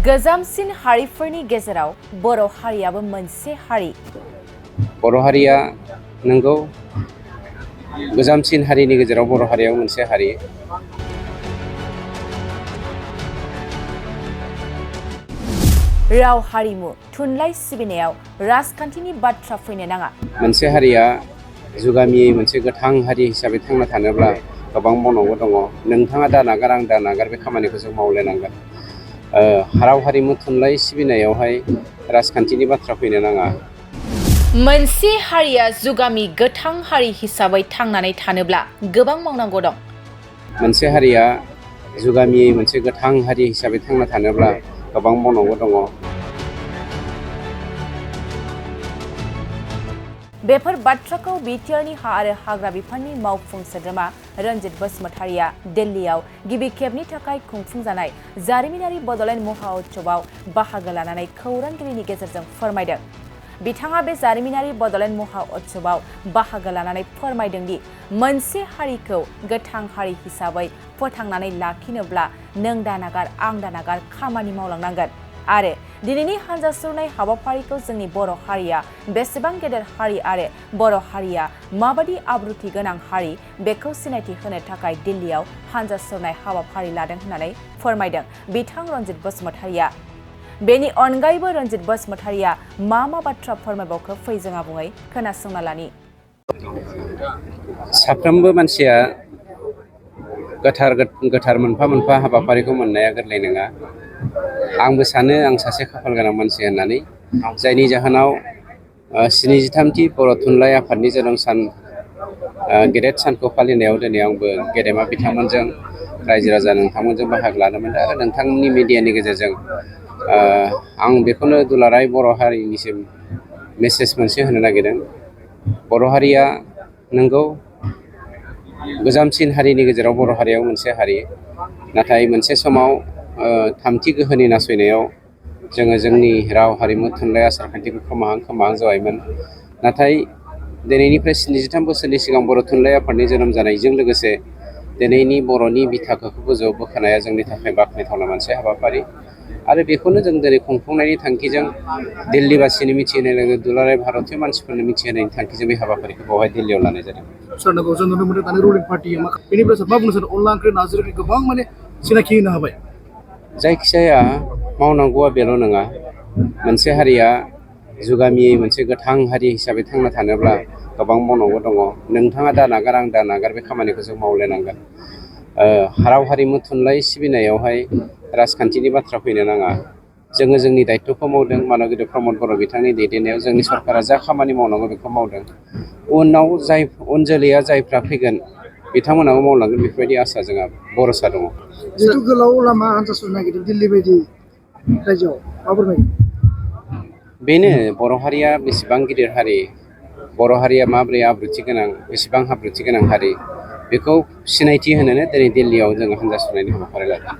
गोजामसिन हारिफोरनि गेजेराव बर' हारियाबो मोनसे हारि। बर' हारिया नंगौ गोजामसिन हारिनि गेजेराव बर' हारियाबो मोनसे हारि। राव हारिमु थुनलाइ सिबिनायाव राजखान्थिनि बाथ्रा फैनो नाङा। मोनसे हारिया जुगामियै मोनसे गोथां हारि हिसाबै थांना थानोब्ला गोबां मावनांगौ दङ। नोंथाङा दा नागार आं दा नागार बे खामानिखौ जों मावलायनांगोन। राव हारिमु थुनलाइ सिबिनायावहाय राजखान्थिनि बाथ्रा फैनो नाङा। मोनसे हारिया जुगामि गोथां हारि हिसाबै थांनानै थानोब्ला गोबां मावनांगौ दं। मोनसे हारिया जुगामियै मोनसे गोथां हारि हिसाबै थांना थानोब्ला गोबां मावनांगौ दङ। बेफोर बाथ्राखौ बिटिआरनि हा आरो हाग्रा बिफाननि मावफुं सोद्रोमा रन्जित बसुमतारीआ दिल्लीयाव गिबि खेबनि थाखाय खुंफुंजानाय जारिमिनारि बड'लेण्ड महोत्सवआव बाहागो लानानै खौरांगिरिनि गेजेरजों फोरमायदों। बिथाङा बे जारिमिनारि बड'लेण्ड महोत्सवआव बाहागो लानानै फोरमायदों दि मोनसे हारिखौ गोथां हारि हिसाबै फोथांनानै लाखिनोब्ला नों दानागार आं दानागार खामानि मावलांनांगोन आरो दिनैनि हान्जा सुरनाय हाबाफारिखौ जोंनि बर' हारिया बेसेबां गेदेर हारि आरो बर' हारिया माबादि आब्रुथि गोनां हारि बेखौ सिनायथि होनो थाखाय दिल्लीयाव हान्जा सुरनाय हाबाफारि लादों होननानै फोरमायदों बिथां रन्जित बसुमतारीआ। बेनि अनगायैबो रन्जित बसुमतारीआ मा बाथ्रा फोरमायबावखो फै जों आबुङै खोनासंना लानि। साफ्रोमबो मानसिया गोथार मोनफा मोनफा हाबाफारिखौ मोननाया गोरलै नङा। आंबो सानो आं सासे खाफाल गोनां मानसि होननानै, जायनि जाहोनाव 73थि बर' थुनलाइ आफादनि जोनोम सान गेदेर सानखौ फालिनायाव दिनै आंबो गेदेमा बिथांमोनजों रायजो राजा नोंथांमोनजों बाहागो लानो मोनदों आरो नोंथांनि मिडियानि गेजेरजों आं बेखौनो दुलाराय बर' हारिनिसिम मेसेज मोनसे होनो नागिरदों। बर' हारिया नंगौ गोजामसिन हारिनि गेजेराव बर' हारियाबो मोनसे हारि। नाथाय मोनसे समाव थामथि गोहोनि नासयनायाव जोङो जोंनि राव हारिमु थुनलाइ आसार खान्थिखौ खोमाहां जाबायमोन। नाथाय दिनैनिफ्राय 73 बोसोरनि सिगां बर' थुनलाइ आफादनि जोनोम जानायजों लोगोसे दिनैनि बर'नि बिथाखौ गोजौआव बोखोनाया जोंनि थाखाय बाख्नायथावना मोनसे हाबाफारि आरो बेखौनो जों दिनै खुंफुंनायनि थांखिजों दिल्लीबासिनो मिथिहोनाय लोगो दुलाराय भारतीय मानसिफोरनो मिथिहोनायनि थांखिजों बे हाबाफारिखौ बेवहाय दिल्लीयाव लानाय जादों। सोरनांगौ जों नुनो मोनो दानि रुलिं पार्टिया बेनिफ्राय मा बुंनो सानो अनला ओंख्रि नारजि ओंख्रि गोबां सिनाखि होनो हाबाय। जायखिजाया मावनांगौआ बेल' नङा। मोनसे हारिया जुगामियै मोनसे गोथां हारि हिसाबै थांना थानोब्ला गोबां मावनांगौ दङ। नोंथाङा दा नागार आं दा नागार बे खामानिखौ जों मावलायनांगोन। राव हारिमु थुनलाइ सिबिनायावहाय राजखान्थिनि बाथ्रा फैनो नाङा। जोङो जोंनि दायथ'खौ मावदों। मानगोदो प्रमद बर' बिथांनि दैदेननायाव जोंनि सरकारा जा खामानि मावनांगौ बेखौ मावदों। उनाव उन जोलैया जायफ्रा फैगोन बिथांमोनाबो मावलांगोन बेफोरबायदि आसा जोंहा भरसा दङ। जिथु गोलाव लामा हान्जा सुरनो नागिरदों दिल्ली बायदि रायजोआव मा फोरमायगोन? बेनो बर' हारिया बेसेबां गिदिर हारि, बर' हारिया माबोरै आब्रुथि गोनां, बेसेबां आब्रुथि गोनां हारि बेखौ सिनायथि होनोनो दिनै दिल्लीयाव जोङो हान्जा सुरनायनि हाबाफारि लादों।